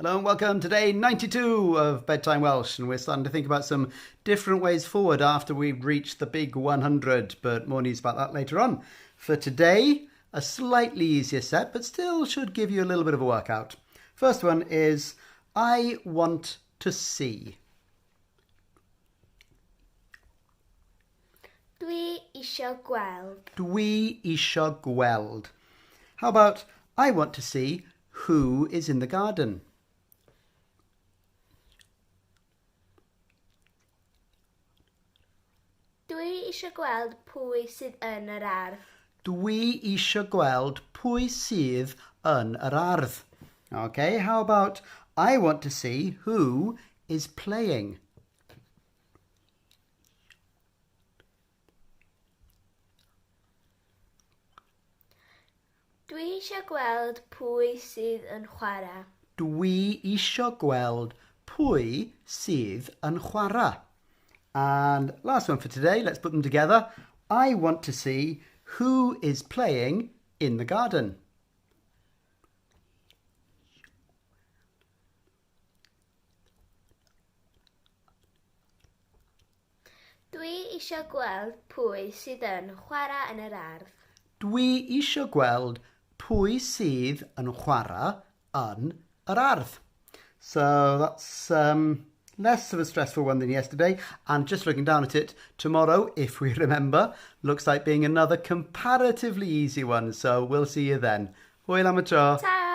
Hello and welcome to day 92 of Bedtime Welsh, and we're starting to think about some different ways forward after we've reached the big 100, but more news about that later on. For today, a slightly easier set, but still should give you a little bit of a workout. First one is I want to see. Dwi isio gweld. Dwi isio gweld. How about I want to see who is in the garden? Dwi isio gweld pwy sydd yn yr ardd. Dwi isio gweld pwy sydd yn yr ardd. Okay, how about I want to see who is playing? Dwi eisiau gweld pwy sydd yn chwarae. Dwi isio gweld pwy sydd yn chwarae. And last one for today, let's put them together. I want to see who is playing in the garden. Dwi eisiau gweld pwy sydd yn chwarae yn yr ardd. Dwi eisiau gweld pwy sydd yn chwarae yn yr ardd. So that's um, less of a stressful one than yesterday. And just looking down at it, tomorrow, if we remember, looks like being another comparatively easy one. So we'll see you then. Hwyl am y tro. Ta!